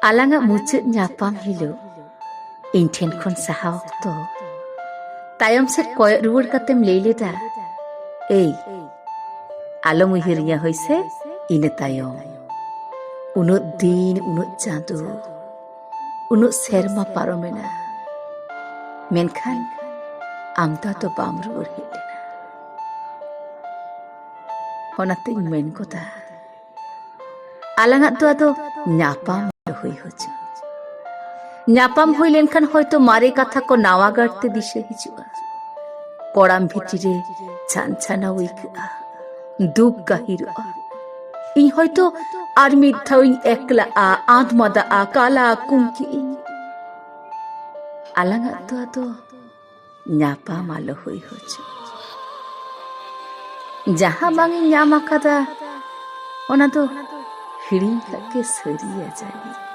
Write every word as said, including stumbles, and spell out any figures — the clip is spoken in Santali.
ᱟᱞᱟᱝᱟᱜ ᱢᱩᱪᱟᱹᱫ ᱧᱟᱯᱟᱢ ᱦᱤᱞᱳᱜ ᱤᱧ ᱴᱷᱮᱱ ᱠᱷᱚᱱ ᱥᱟᱦᱟ ᱚᱠᱛᱚ ᱛᱟᱭᱚᱢ ᱥᱮᱫ ᱠᱚᱭᱚᱜ ᱨᱩᱣᱟᱹᱲ ᱠᱟᱛᱮᱢ ᱞᱟᱹᱭ ᱞᱮᱫᱟ, "ᱮᱭ, ᱟᱞᱚᱢ ᱩᱭᱦᱟᱹᱨᱤᱧᱟ ᱦᱳᱭ ᱥᱮ, ᱤᱱᱟᱹ ᱛᱟᱭᱚᱢ ᱩᱱᱟᱹᱜ ᱫᱤᱱ, ᱩᱱᱟᱹᱜ ᱪᱟᱸᱫᱚ, ᱩᱱᱟᱹᱜ ᱥᱮᱨᱢᱟ ᱯᱟᱨᱚᱢᱮᱱᱟ, ᱢᱮᱱᱠᱷᱟᱱ ᱟᱢ ᱫᱚ ᱟᱫᱚ ᱵᱟᱢ ᱨᱩᱣᱟᱹᱲ ᱦᱮᱡ ᱞᱮᱱᱟ᱾ ᱚᱱᱟᱛᱮᱧ ᱢᱮᱱ ᱜᱚᱫᱟ, ᱟᱞᱟᱝᱟᱜ ᱫᱚ ᱟᱫᱚ ᱧᱟᱯᱟᱢ ᱟᱞᱚ ᱦᱩᱭ ᱦᱚᱪᱚ᱾ ᱧᱟᱯᱟᱢ ᱦᱩᱭ ᱞᱮᱱᱠᱷᱟᱱ ᱦᱚᱭᱛᱚ ᱢᱟᱨᱮ ᱠᱟᱛᱷᱟ ᱠᱚ ᱱᱟᱣᱟ ᱜᱟᱨᱛᱮ ᱫᱤᱥᱟᱹ ᱦᱤᱡᱩᱜᱼᱟ᱾ ᱠᱚᱲᱟᱢ ᱵᱷᱤᱛᱨᱤ ᱨᱮ ᱪᱷᱟᱱ ᱪᱷᱟᱱᱟᱣ ᱟᱹᱭᱠᱟᱹᱜᱼᱟ, ᱫᱩᱠ ᱜᱟᱹᱦᱤᱨᱚᱜᱼᱟ᱾ ᱤᱧ ᱦᱚᱭᱛᱚ ᱟᱨ ᱢᱤᱫ ᱫᱷᱟᱣ ᱤᱧ ᱮᱠᱞᱟᱜᱼᱟ, ᱟᱸᱫᱽ ᱢᱟᱫᱟᱜᱼᱟ, ᱠᱟᱞᱟ ᱟᱠᱩᱢ ᱠᱮᱜᱼᱤᱧ᱾ ᱟᱞᱟᱝᱟᱜ ᱫᱚ ᱟᱫᱚ ᱧᱟᱯᱟᱢ ᱟᱞᱚ ᱦᱩᱭ ᱦᱚᱪᱚ᱾ ᱡᱟᱦᱟᱸ ᱵᱟᱝ ᱤᱧ ᱧᱟᱢ ᱟᱠᱟᱫᱟ, ᱚᱱᱟ ᱫᱚ ᱦᱤᱲᱤᱧ ᱠᱟᱜ ᱜᱮ ᱥᱟᱹᱨᱤᱭᱟ ᱡᱟᱹᱱᱤᱡ᱾"